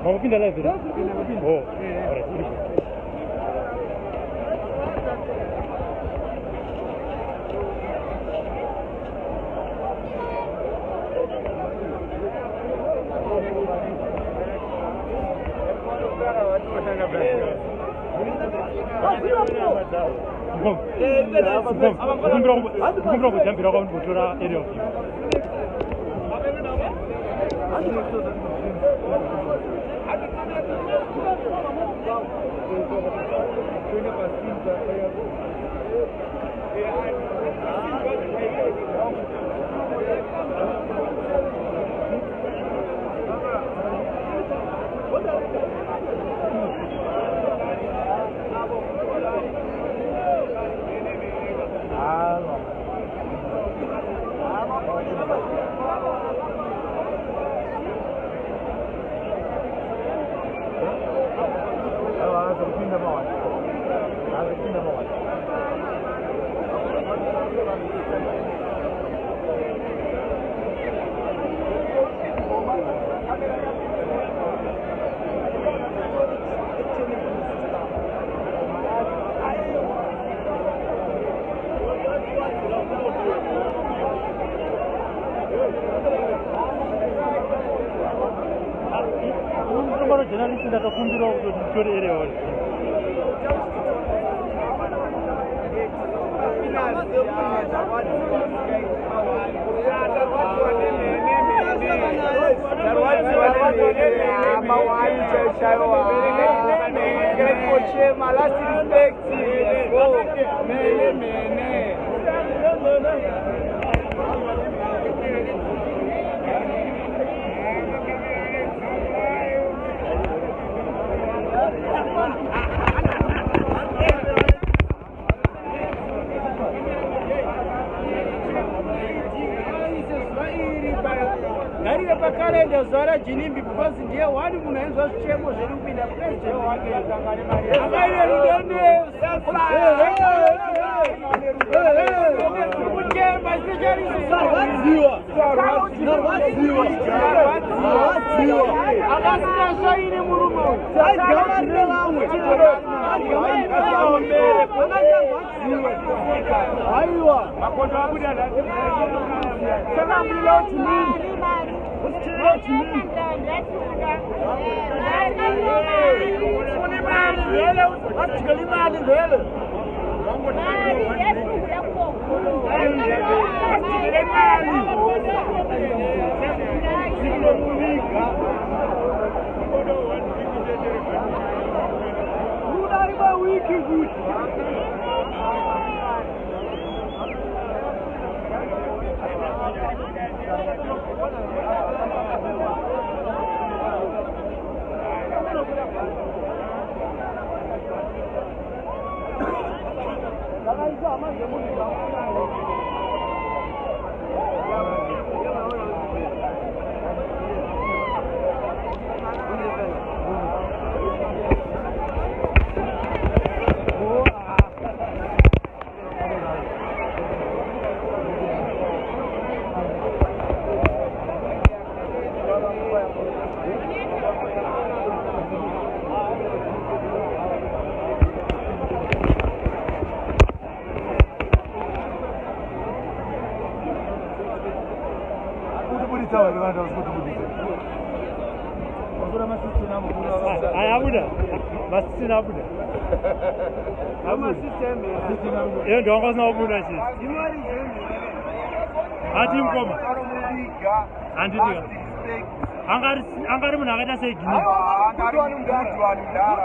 Makupinda live here? Oh, alright, iripo. Kumbira kujambira kwamunotora area of view. Journalist ndakakumbirawo kuti nditore area one. Ngarire pakalenda zuva raGinimbi because ndiye one munhu ainzwa zvichemo zvedu kupinda president wake akaine rudo nekuchemba akasina svaine murume Aiwa. Imali vele. Udarima wiki kuti. Aya abuda. Masisina abuda. Iyo ndo wanga usina kubuda chii. Ati mukoma. Handiti. Angari munhu akaita sei Gini. Angari mudhara.